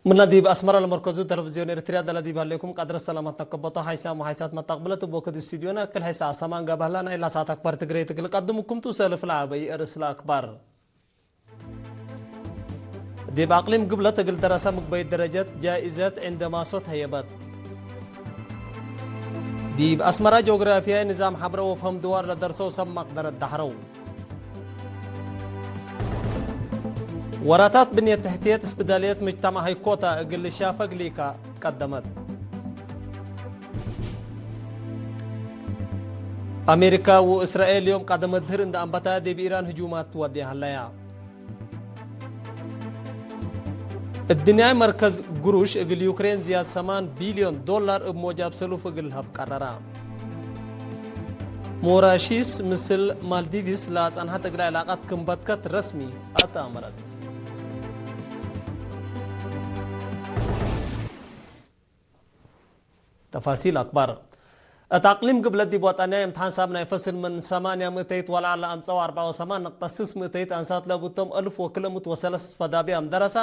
من لديب أسمر المركز تلفزيون إريتريا دلديب هليكم قدر السلامة نكبطة حيسا محيسات متقبلة بوكد استوديونا كل حيسا سمان قبهلا نايلا ساعتك بارتقريت قل قدمكم توسال في العبي إرس الأكبر. ዲብ ኣቕሊም ግብለት እግል ደረሰ ምግበይ ደረጀት ጃኢዘት ዕንደ ማሶ ተህየበት። ዲብ ኣስመራ ጂኦግራፊያይ ንዛም ሓብረ ወፍሀም ድዋር ለደርሰው ሰብ ማቅደረት ዳሕረው። ወራታት ብንየት ትሕትየት እስብዳልየት ምጅተማዕ ሃይኮታ እግል ልሻፈግ ሊካ ቀደመት። ኣሜሪካ ወእስራኤል ዮም ቃደመ ድህር እንደ ኣንባታ ዲብ ኢራን ህጁማት ትወድያ ሃለያ። እድንያይ መርከዝ ግሩሽ እግል ዩክሬን ዝያድ ሰማን ቢልዮን ዶላር እብ ሞጃብ ሰሉፍ እግል ሀብ ቀረራ። ሞራሺስ ምስል ማልዲቪስ ለአጸንሐት እግል ዕላቃት ክም በትከት ረስሚ አተአመረት። ተፋሲል ኣክባር። እት ኣቅሊም ግብለት ዲብ ወጠንያ እምትሓን ሳብ ናይ ፈስል ምን ሰማንያ ምእተይት ወልዓ ለኣምጸው ኣርብዓ ወሰማን ነቅጠ ስስ ምእተይት ኣንሳት ለቡቶም እልፍ ወክልምት ወሰለስ ፈዳቢያም ደረሳ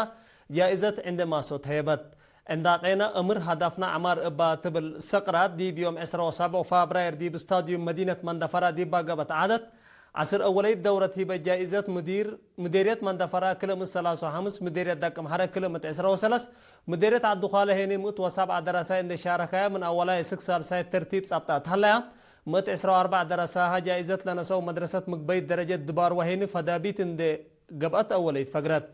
ጃኢዘት ዕንደ ማሶ ተየበት። ዕንዳ ቄነ እምር ሃዳፍና ዕማር እባ ትብል ሰቅራት ዲብ ዮም ዕስራ ወሳብዕ ፋብራይር ዲብ ስታድዩም መዲነት መንደፈራ ዲባ ገበት ዓደት ዓስር ኣወለይት ደውረት ሂበ ጃኢዘት ምዲር ምዴርየት መንደፈራ ክልምት ሰላሳ ወሓምስ ምዴርየት ዳቅም ሐረ ክልምት ዕስራ ወሰለስ ምዴርየት ዓዲ ዃለ ሄኒ ምእት ወሳብዓ ደረሳይ እንደ ሻረካያ ምን ኣወላይ እስክ ሳልሳይ ተርቲብ ጻብጣት ሃለያ ምእት ዕስራ ወኣርባዕ ደረሳሃ ጃኢዘት ለነሰው መድረሰት ምግበይት ደረጀት ድባር ወሄኒ ፈዳቢት እንደ ገብአት ኣወለይት ፈግረት።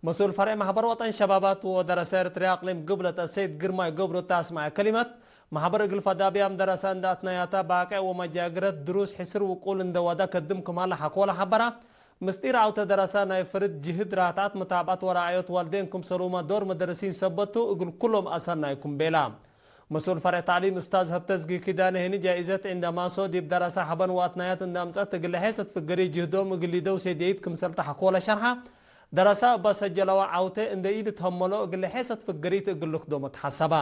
መስኡል ፈርዕ ማሕበር ወጠን ሸባባት ወደረሰ ኤርትርያ ኣቅሊም ግብለት ኣሰይድ ግርማይ ገብሩ እታ ኣስማዐ ከሊመት፣ ማሕበር እግል ፈዳቢያም ደረሰ እንደ ኣትናያታ ባቅዕ ወመጃግረት ድሩስ ሕስር ውቁል እንደ ወዳ ከድም ክማለ ሓኮለ ሓበራ፣ ምስጢር ዓውተ ደረሰ ናይ ፍርድ ጅህድ ራህታት ምታብዓት ወራዓዮት ዋልዴን ክምሰሉማ ዶር መደረሲን ሰበቱ እግል ኩሎም ኣሰናይኩም ቤላ። መስኡል ፈርዕ ታዕሊም እስታዝ ሀብተዝጊ ኪዳነ ሄኒ ጃኢዘት ዕንደ ማሶ ዲብ ደረሳ ሐበን ወኣትናያት እንደ ኣምጸት እግል ሐሰት ፍገሪ ጅህዶም እግል ሊደው ሴድየይት ክምሰል ተሐኮለ ሸርሓ፣ ደረሳ እባ ሰጀለዋ ዓውተ እንደ ኢልትሀመሎ እግል ሐሰት ፍገሪት እግል ልክዶሞ ተሐሰባ።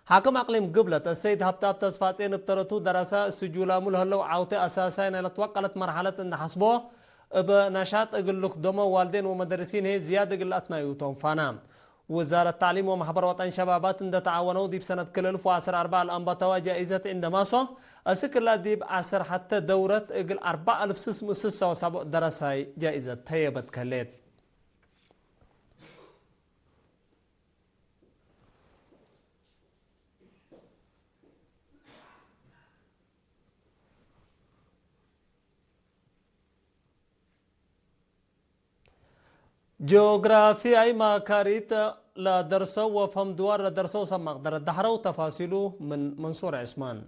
ሓክም ኣቅሊም ግብለት እሰይድ ሀብታብ ተስፋጼን እብ ተረቱ ደረሳ እሱ ጁላሙ ለህለው ዓውተ ኣሳሳይ ናይ ለትወቀለት መርሐለት እንደ ሐስቦ እብ ነሻጥ እግል ልክዶሞ ዋልዴን ወመደርሲን ሄ ዝያድ እግል ኣትናዩቶም ፋና። ውዛረት ታዕሊም ወማሕበር ወጠን ሸባባት እንደ ተዓወነው ዲብ ሰነት ክልል ፎ ዓስር ኣርባዕ ለአንባተዋ ጃኢዘት ዕንደ ማሶ፣ እስክላ ዲብ ዓስር ሐተ ደውረት እግል ኣርባዕ እልፍ ስስ ምእት ስሳ ወሳቦ ደረሳይ ጃኢዘት ተየበት ከሌት። ጂኦግራፊያይ ማካሪት ለደርሰው ወፈም ድዋር ለደርሰው ሰብ መቅደረት ዳሕረው ተፋሲሉ ምን መንሱር ዕስማን።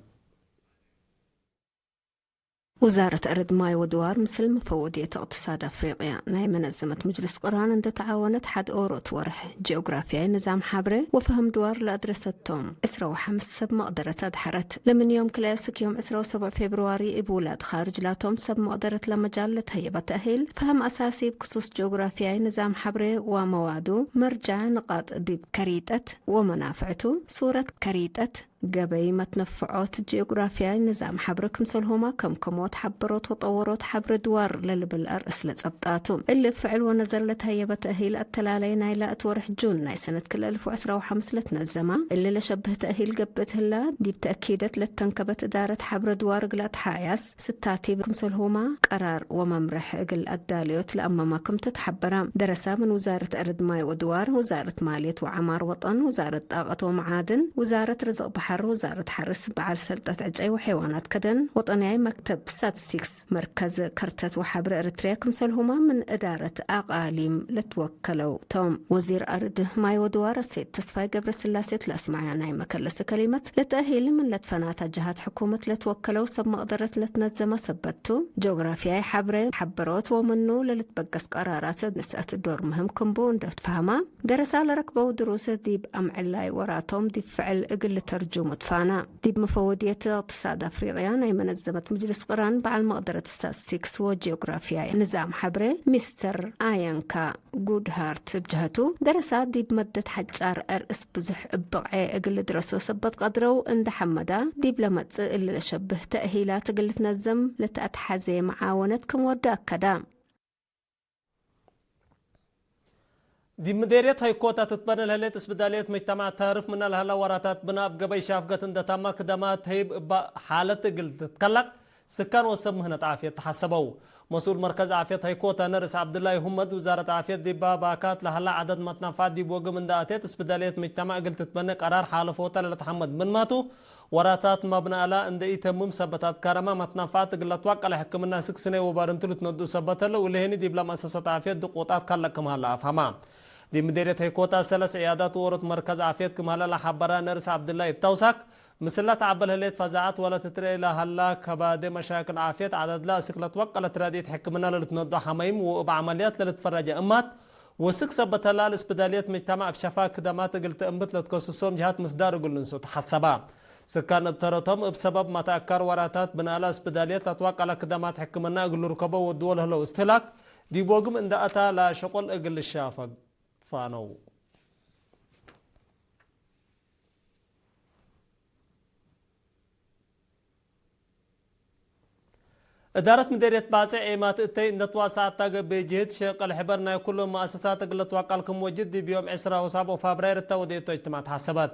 ውዛረት ዕርድ ማይ ወድዋር ምስል መፈወድየት እቅትሳድ ኣፍሪቅያ ናይ መነዘመት ምጅልስ ቅራን እንደ ተዓወነት ሓድ ኦሮት ወርሕ ጂኦግራፊያይ ንዛም ሓብረ ወፈህም ድዋር ለኣድረሰቶም ዕስራ ወሓምስ ሰብ መቅደረት ኣድሓረት። ለምን ዮም ክለ ስክ ዮም ዕስራ ወሰብዕ ፌብርዋሪ እብ ውላድ ኻርጅ ላቶም ሰብ መቅደረት ለመጃል ለተህየበ ተእሂል ፈህም ኣሳሲ እብ ክሱስ ጂኦግራፊያይ ንዛም ሓብረ ዋመዋዱ መርጃ ንቃጥ ዲብ ከሪጠት ወመናፍዕቱ ሱረት ከሪጠት ገበይ መትነፍዖት ጂኦግራፊያይ ንዛም ሓብረ ክምሰልሆማ ከም ከሞት ሓበሮት ወጠወሮት ሓብረ ድዋር ለልብል ኣርእስ ለጸብጣቱ። እሊ ፍዕል ወነዘር ለተህየበ ተእሂል ኣተላለይ ናይላ እት ወርሕ ጁን ናይ ሰነት ክልተ ኣልፍ ወዕስራ ወሓምስ ለትነዘማ። እሊ ለሸብህ ተእሂል ገብእት ህላ ዲብ ተእኪደት ለተንከበት እዳረት ሓብረ ድዋር እግል ኣትሓያስ ስታቲብ ክምሰልሆማ ቀራር ወመምርሕ እግል ኣዳልዮት ለኣመማ ክም ትትሓበራ። ደረሳ ምን ውዛረት ዕርድ ማይ ወድዋር፣ ውዛረት ማልየት ወዓማር ወጠን፣ ውዛረት ጣቀት ወመዓድን፣ ውዛረት ርዝቅ በሐር፣ ውዛረት ሐርስ በዓል ሰልጠት ዕጨይ ወሐይዋናት ከደን፣ ወጠንያይ መክተብ ስታትስቲክስ፣ መርከዝ ከርተት ወሓብረ ኤርትርያ ክምሰልሁማ ምን እዳረት ኣቃሊም ለትወከለው ቶም። ወዚር ኣርድ ማይ ወድዋር ኣሴት ተስፋይ ገብረስላሴት ለኣስማዕያ ናይ መከለሲ ከሊመት፣ ለተእሂል ምን ለትፈናታ ጀሃት ሕኩመት ለትወከለው ሰብ መቅደረት ለትነዘመ ሰበቱ፣ ጂኦግራፊያይ ሓብረ ሓበሮት ወምኑ ለልትበገስ ቀራራት ንስኣት ዶር ምህም ክምቡ እንደትፋህማ፣ ደረሳ ለረክበው ድሩስ ዲብ ኣምዕላይ ወራቶም ዲብ ፍዕል እግል ልተርጁሙ ትፋና። ዲብ መፈወድየት እቅትሳድ ኣፍሪቅያ ናይ መነዘመት ምጅልስ ቅራን በዓል መቅደረት ስታትስቲክስ ወጂኦግራፊያ ንዛም ሓብረ ሚስተር ኣያንካ ጉድሃርት ብጅሀቱ፣ ደረሳ ዲብ መደት ሓጫር ኣርእስ ብዙሕ እብ ብቕዔ እግል ልድረሶ ሰበት ቀድረው እንደ ሐመዳ፣ ዲብ ለመጽእ እሊ ለሸብህ ተእሂላት እግል ልትነዘም ለተኣትሓዜ መዓወነት ክም ወደ ኣከዳ። ዲምዴርየት ሀይኮታ ትትበነ ለህሌት እስብዳልየት መጅተማዕ ተህርፍ ምና ለህላ ወራታት ብና እብ ገበይ ሻፍገት እንደ ታማ ክደማ ተህይብ እባ ሓለት እግል ትትከላቅ ስካን ወሰብ ምህነት ዓፍየት ተሓሰበው። መስኡል መርከዝ ዓፍየት ሀይኮታ ነርስ ዓብዱላይ ሁመድ ውዛረት ዓፍየት ዲባ ባካት ለህላ ዓደት መትናፋት ዲብ ወግም እንደ ኣትየት እስብዳልየት መጅተማዕ እግል ትትበነ ቀራር ሓለፎታ ለለትሓመድ ምን ማቱ ወራታት መብናእላ እንደ ኢተምም ሰበታት ከረማ መትናፋት እግል ለትዋቀለ ሕክምና ስክስነ ወባርንቱ ልትነዱ ሰበተለ ውልሄኒ ዲብላ መእሰሰት ዓፍየት ድቆጣት ካለቅ ክምሃላ ኣፍሃማ። ዲምዴርየት ሀይኮታ ሰለስ ዕያዳት ወሮት መርከዝ ዓፍየት ክምሃላ ለሓበራ ነርስ ዓብድላ ይብታውሳክ ምስላ ተዓበል ህሌት ፈዛዓት ወለ ትትረኤ ለሃላ ከባደ መሻክል ዓፍየት ዓደድላ እስክ ለትወቀለት ረድኤት ሕክምና ለልትነዶ ሓመይም ወእብ ዓመልያት ለልትፈረጀ እማት ወስክ ሰበተላ ለእስብዳልየት መጅተማዕ እብ ሸፋ ክደማት እግል ተእንብት ለትከስሶም ጅሃት ምስዳር እግል ንሶ ተሓሰባ። ስካን እብ ተረቶም እብ ሰበብ መተኣካር ወራታት ብናእላ እስብዳልየት ለትዋቀለ ክደማት ሕክምና እግል ርከቦ ወድዎ ለህለው እስትህላክ ዲብ ወግም እንደ ኣታ ለሸቆል እግል ልሻፈግ ፋነው። እዳረት ምዴርየት ባጽዕ ኤማት እተይ እንደ ትዋሳእ ኣታገበ ጅህድ ሸቀል ሕበር ናይ ኩሎም መኣሰሳት እግል ለትዋቃል ክም ወጅድ ዲብ ዮም ዕስራ ወሳብ ኦፋብራይር እተወደየቶ እጅትማዕ ተሓሰበት።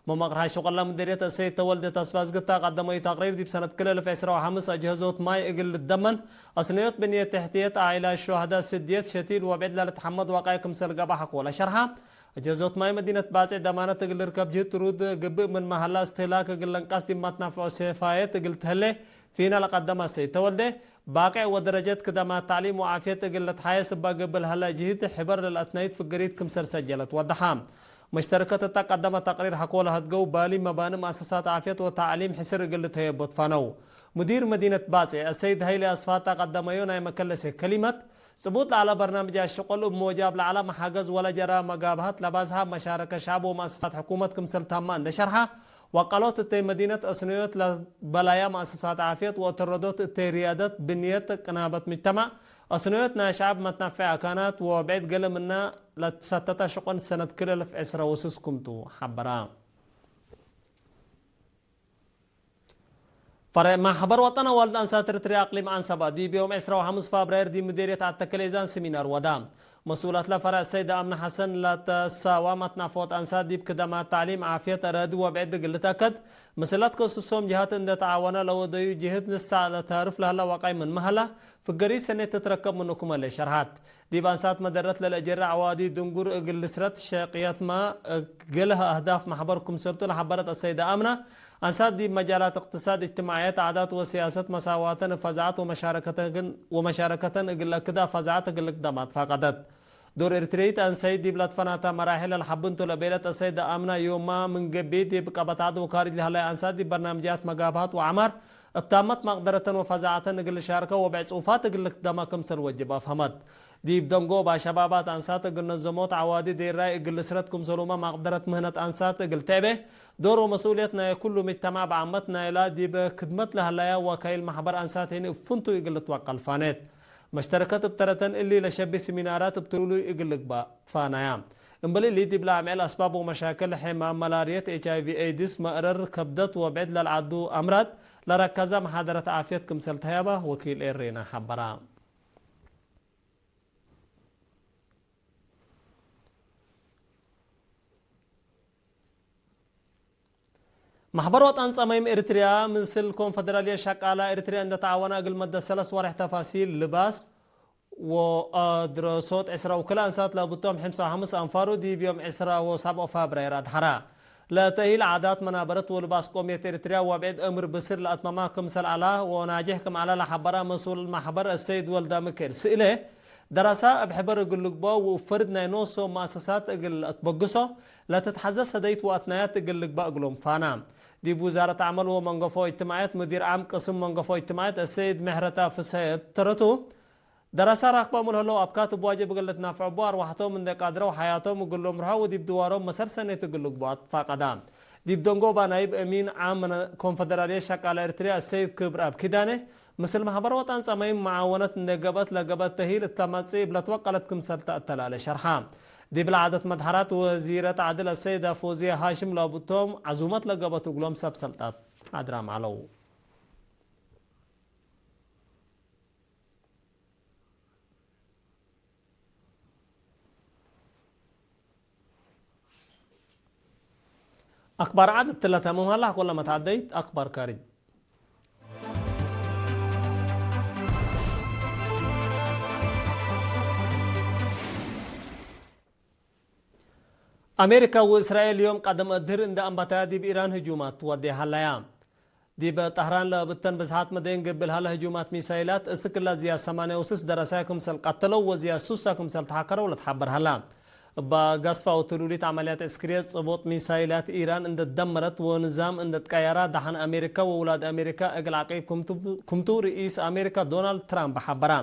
መማቕርሃ ሸቆላ ምዴርየት እሰይ ተወልደ ተስፋ ዝግታ ቀደመዩ ተቅሪር ዲብ ሰነት ክልል ዕስራ ወሓምስ ኣጅህዞት ማይ እግል ልደመን ኣስነዮት ብንየት ትሕትየት ዓኢላ ሸሃዳ ስድየት ሸቲል ወብዕድ ላልትሓመድ ዋቃይ ክምሰል ገባሕ ኣኮላ ሸርሓ። እጀዞት ማይ መዲነት ባጽዕ ደማነት እግል ርከብ ጅህት ሩድ ግብእ ምን መሃላ እስትህላክ እግል ለንቃስ ዲማት ናፍዖ ሴፋየት እግል ትህሌ ፊና ለቀደማ ሰይድ ተወልደ ባቅዕ ወደረጀት ክደማት ታዕሊም ወዓፍየት እግል ለትሓየስ እባ ግብል ሀላ ጅህት ሕበር ለልአትናይት ፍግሪት ክምሰል ሰጀለት ወደሓ። መሽተርከት እታ ቀደመ ተቅሪር ሐኮለ ሀድገው ባሊ መባንም ኣሰሳት ዓፍየት ወታዕሊም ሕስር እግል ልተየቦት ፋነው። ሙዲር መዲነት ባጽዕ ኣሰይድ ሀይሊ ኣስፋታ ቀደመዮ ናይ መከለሴ ከሊመት ጽቡጥ ለዓላ በርናምጅ ኣሽቆል እብ ሞጃብ ለዓላ መሓገዝ ወለጀራ መጋብሃት ለባዝሃ መሻረከ ሻብ ወመኣሰሳት ሕኩመት ክምሰል ታማ እንደ ሸርሓ፣ ወቀሎት እተይ መዲነት ኣስነዮት ለበላያ መኣሰሳት ዓፍየት ወእተረዶት እተይ ሪያደት ብንየት ቅናበት ምጅተማዕ ኣስነዮት ናይ ሸዓብ መትናፍዒ ኣካናት ወብዕድ ገለ ምና ለትሰተታ ሽቆን ሰነት ክልልፍ ዕስራ ወስስ ክምቱ ሓበራ። ፈረዕ ማሕበር ወጠን ኣዋልድ ኣንሳት ኤርትርያ ኣቅሊም ዓንሰባ ዲብ ዮም ዕስራ ወሓምስ ፋብራይር ዲብ ምዴርየት ኣተከሌዛን ሰሚናር ወዳ። መስኡላት ለፈረዕ ሰይድ ኣምነ ሐሰን ለተሳዋ መትናፈወት ኣንሳት ዲብ ክደማት ታዕሊም ዓፍየት ረድ ወብዕድ እግል ልተከድ ምስላት ከሱሶም ጅሃት እንደ ተዓወነ ለወደዩ ጅህድ ንሳዕ ለተህርፍ ለህላ ዋቃይ ምን መህላ ፍገሪ ሰኔት ትትረከብ ምንኩም ኣለ ሸርሃት። ዲብ ኣንሳት መደረት ለልአጀረ ዓዋዲ ድንጉር እግል ልስረት ሸቅየትማ እግል ኣህዳፍ ማሕበር ክምሰልቱ ለሓበረት ኣሰይደ ኣምና፣ ኣንሳት ዲብ መጃላት እቅትሳድ፣ እጅትማዕየት፣ ዓዳት ወሲያሰት መሳዋተን እብ ፈዛዓት ወመሻረከተን ወመሻረከተን እግል ለክዳ ፈዛዓት እግል ልቅደማ ትፋቀደት። ዶር ኤርትርይት ኣንሰይት ዲብ ለትፈናታ መራሕል ለልሓብንቱ ለቤለት ኣሰይደ ኣምና ዮማ ምን ገቢት ዲብ ቀበት ዓድ ወካርጅ ለሀላይ ኣንሳት ዲብ በርናምጃት መጋብሃት ወዓማር እብ ታመት መቅደረተን ወፈዛዓተን እግል ልሻርከ ወብዕጽውፋት እግል ልክደማ ክምሰል ወጅብ ኣፍሀመት። ዲብ ደንጎባ ሸባባት ኣንሳት እግል ነዘሞት ዓዋዲ ዴራይ እግል ልስረት ክምሰሉመ መቅደረት ምህነት ኣንሳት እግል ትዕቤ ዶር ወመስኡልየት ናይ ኩሉ ምጅተማዕ ብዓመት ናይላ ዲብ ክድመት ለሀላያ ወካይል ማሕበር ኣንሳት ሄኒ እብ ፍንቱይ እግል ልትወቀል ፋኔት። መሽተረከት እብ ተረተን እሊ ለሸቢ ሲሚናራት እብ ትሉሉይ እግል ልግባእ ፋናያ። እምበል እሊ ዲብላ ኣምዕል ኣስባብ ወመሻክል ሕማም መላርየት፣ ኤች ኣይ ቪ ኤድስ፣ መእረር ከብደት ወብዕድ ለልዓዱ ኣምራድ ለረከዛ መሓደረት ዓፍየት ክምሰል ተህያባ ወኪል ኤሬና ሓበራ። ማሕበር ወጣን ጸማይም ኤርትርያ ምስል ኮንፈደራልያ ሸቃላ ኤርትርያ እንደ ተዓወና እግል መደ ሰለስ ወርሕ ተፋሲል ልባስ ወአድረሶት ዕስራ ወክልተ ኣንሳት ለብቶም ሕምሳ ወሐምስ ኣንፋሩ ዲብ ዮም ዕስራ ወሳብዖ ፋብራይር ኣድሓራ። ለተሂል ዓዳት መናበረት ወልባስ ቆምየት ኤርትርያ ወብዕድ እምር ብስር ለአትመማ ክምሰል ዐላ ወናጅሕ ክም ዐላ ለሓበራ መስኡል ማሕበር እሰይድ ወልዳ ሚካኤል ስእለ፣ ደራሳ እብ ሕበር እግል ልግበኦ ወእብ ፈርድ ናይ ኖሶ መአሰሳት እግል ለአትበግሶ ለትትሐዘ ሰደይት ወአትናያት እግል ልግባእ እግሎም ፋና። ዲብ ውዛረት ዐመል ወመንገፎ እጅትማዕየት ሙዲር ዓም ቅስም መንገፎ እጅትማዕየት እሰይድ ምሕረታ ፍስሐ እብ ተረቱ፣ ደራሳ ራክቦም ለህለው ኣብካት እብ ዋጅብ እግል ልትናፍዕቦ ኣርዋሕቶም እንዴ ቃድረው ሐያቶም እግል ልምርሖ ወዲብ ድዋሮም መሰል ሰኔት እግል ልግበኦ ኣትፋቀዳ። ዲብ ደንጎባ ናይብ እሚን ዓም ኮንፈደራልየት ሸቃላ ኤርትርያ እሰይድ ክብረኣብ ኪዳነ፣ ምስል ማሕበር ወጣን ጸማይም መዓወነት እንዴ ገብአት ለገብአት ተሂል እት ለመጽእ እብ ለትወቀለት ክምሰል ተአተላለ ሸርሓ። ዲብለ ዓደት መድሐራት ወዚረት ዐድል አሰይዳ ፎዝያ ሃሽም ለብቶም ዐዙመት ለገበት እግሎም ሰብ ሰልጣት ሓድራም ዐለው። ኣክባር ዓድ እትለታ መምሃላ ኮላ መታዓደይት ኣክባር ካሪጅ። ኣሜሪካ ወእስራኤል እዮም ቀደም ኣድህር እንደ ኣምባታያ ዲብ ኢራን ህጁማት ወዴ ሃላያ። ዲበ ጣህራን ለብተን ብዝሓት መደይን ገብል ሃላ ህጁማት ሚሳይላት እስክላ ዝያ ሰማንያ ወስስ ደረሳያ ክምሰል ቀተለው ወዝያ ሱሳ ክምሰል ተሓከረው ለትሓበር ሃላ። እባ ጋስፋ ወትሉሊት ዓመልያት ዕስክርየት ጽቦጥ ሚሳይላት ኢራን እንደደመረት ወንዛም እንደትቀያራ ደሓን ኣሜሪካ ወውላድ ኣሜሪካ እግል ዓቂብ ክምቱ ርእስ ኣሜሪካ ዶናልድ ትራምፕ ሓበራ።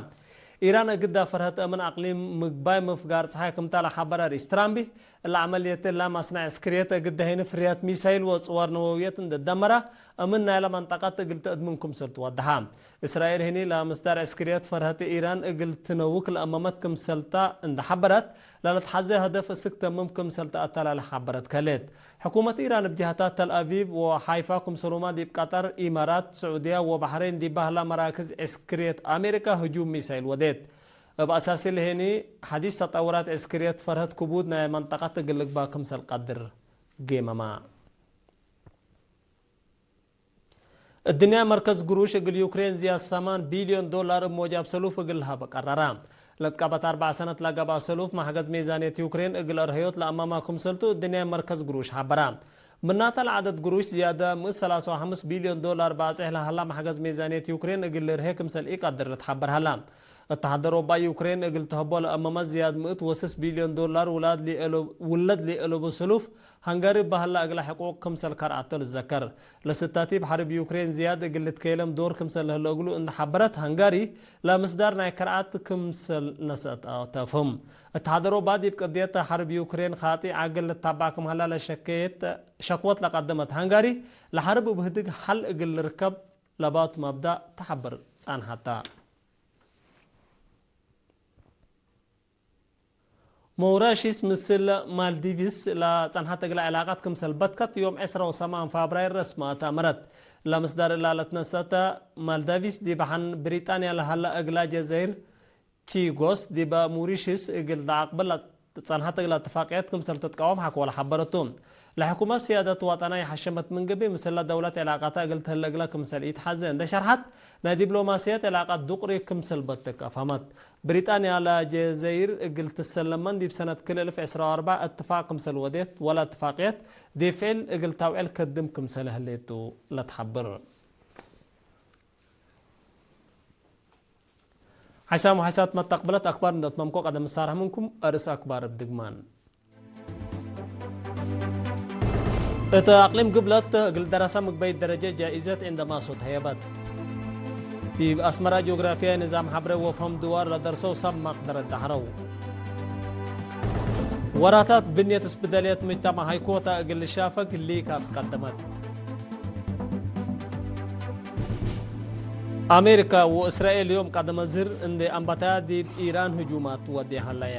ኢራን እግዳ ፈርሀት እምን ኣቅሊም ምግባይ ምፍጋር ፀሓይ ክምታ ለሓበራ ርእስ ትራምፕ እላ ዓመልየት እላ ማስና ዕስክርየት እግዳ ሄኒ ፍርያት ሚሳይል ወፅዋር ነወውየት እንደደመራ እምን ናይላ መንጠቃት እግል ተእድምን ክምሰል ትወድሓ። እስራኤል ሄኒ ለምስዳር ዕስክርየት ፈርሀት ኢራን እግል ትነውክ ለእመመት ክምሰልታ እንደሓበረት ላለትሓዘ ህደፍ እስክ ተምም ክምሰልታ ኣተላለ ሓበረት ከሌት። ሕኩመት ኢራን ብጅሃታት ተልኣቪቭ ወሓይፋ ክምሰሉማ ዲብ ቀጠር፣ ኢማራት፣ ስዑድያ ወባሕሬን ዲባህላ መራክዝ ዕስክርየት ኣሜሪካ ህጁም ሚሳይል ወዴት። እብ ኣሳሲ ለሄኒ ሓዲስ ተጠውራት ዕስክርየት ፈርሀት ክቡድ ናይ መንጠቃት እግል ልግባ ክምሰል ቀድር ጌመማ። እድንያ መርከዝ ግሩሽ እግል ዩክሬን ዝያድ ሰማን ቢልዮን ዶላር እብ ሞጃብ ሰሉፍ እግል ሃበ ቀረራ። ለትቃበት ኣርባዕ ሰነት ለገብኣ ሰሉፍ ማሕገዝ ሜዛንየት ዩክሬን እግል እርሀዮት ለኣማማ ክምሰልቱ እድንያ መርከዝ ግሩሽ ሓበራ። ምናታ ለዓደት ግሩሽ ዝያደ ምእት ሰላሳ ወሓምስ ቢልዮን ዶላር ባጽሕ ለሃላ ማሕገዝ ሜዛንየት ዩክሬን እግል ልርሀ ክምሰል ኢቀድር ለትሓበር ሃላ። እተሓደሮ ባይ ዩክሬን እግል ተህቦ ለኣመመት ዝያድ ምእት ወስስ ቢልዮን ዶላር ውላድ ሊኤሎ-፣ ውለድ ሊኤሎቡ ስሉፍ ሃንጋሪ ባህላ እግላ ሕቁቅ ክምሰል ከርኣቶ ልዘከር። ለስታቲብ ሐርብ ዩክሬን ዝያድ እግል ልትከይለም ዶር ክምሰል ለህለ እግሉ እንደ ሐበረት ሃንጋሪ ለምስዳር ናይ ከርኣት ክምሰል ነሰት ተፍህም። እተሓደሮ ባዲብ ቅድየት ሐርብ ዩክሬን ኻጢ ዓግል ልታባዕ ክምሃላ ለሸከየት ሸክወት ለቀደመት ሃንጋሪ ለሐርብ ብህድግ ሐል እግል ልርከብ ለባቱ መብዳእ ተሐብር ጻንሓታ። ሞውራሺስ ምስል ማልዲቪስ ለጸንሐት እግላ ዕላቃት ክምሰል በትከት ዮም ዕስራ ወሰማን ፋብራይር ረስማ ተእመረት። ለምስዳር እላ ለትነሰተ ማልዳቪስ ዲብ ሐን ብሪጣንያ ለሀለ እግላ ጀዘይር ቺጎስ ዲበ ሙሪሽስ እግል ተዓቅበል ጸንሐት እግላ እትፋቅየት ክምሰል ትትቃወም ሐኮለ ሐበረቱ። ለሕኩመት ስያደት ዋጠና የሐሸመት ምን ግቢ ምስላ ደውለት ዕላቃታ እግል ትህለ እግላ ክምሰል ኢትሐዘ እንደ ሸርሐት ናይ ዲብሎማስየት ዕላቃት ዱቅሪ ክምሰል በትክ አፋመት። ብሪጣንያ ለጀዘይር እግል ትሰለመን ዲብ ሰነት ክልእልፍ ዕስራ ወአርባዕ እትፋቅ ክምሰል ወዴት ወላ እትፋቅየት ዲብ ፍዕል እግል ታውዕል ከድም ክምሰል ህሌቱ ለትሐብር። ሓይሳም ሓይሳት መተቅብለት ኣክባር እንደትመምኮ ቀደም ሳርሕ ምንኩም ኣርእስ ኣክባር ብድግማን። እቲ ኣቅሊም ግብለት እግል ደረሳ ምግበይ ደረጀ ጃኢዘት ዕንደማሶ ተየበት። ዲብ ኣስመራ ጂኦግራፊያ ንዛም ሓብረ ወፈም ድዋር ለደርሰው ሰብ ማቅደረ ዳሕረው። ወራታት ብንየት ስብደልየት ምጅተማ ሃይኮታ እግል ሻፈግ ሊካ ትቀደመት። ኣሜሪካ ወእስራኤል ዮም ቀደመ ዝር እንደ ኣምባታያ ዲብ ኢራን ህጁማት ወዴ ሃለያ።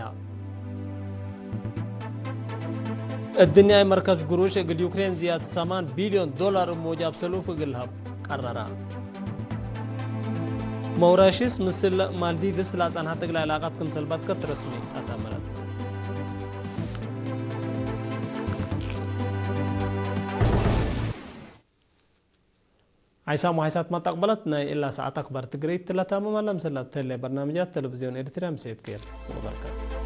እድንያይ መርከዝ ግሩሽ እግል ዩክሬን ዝያድ ሰማን ቢልዮን ዶላር እሞጃብ ሰሉፍ እግል ሀብ ቀረራ። መውራሽስ ምስል ማልዲቭስ ላጸንሐት እግል ዕላቃት ክምሰል በትከት ረስሚ ኣታመረት። ሓይሳም ወሓይሳት መጠቅበለት ናይ እላ ሰዓት ኣክባር ትግርይ ትለታ መማላ ምስላ ተለ በርናምጃት ቴሌቪዝዮን ኤርትራ ምሴት ገይር ወበርከት።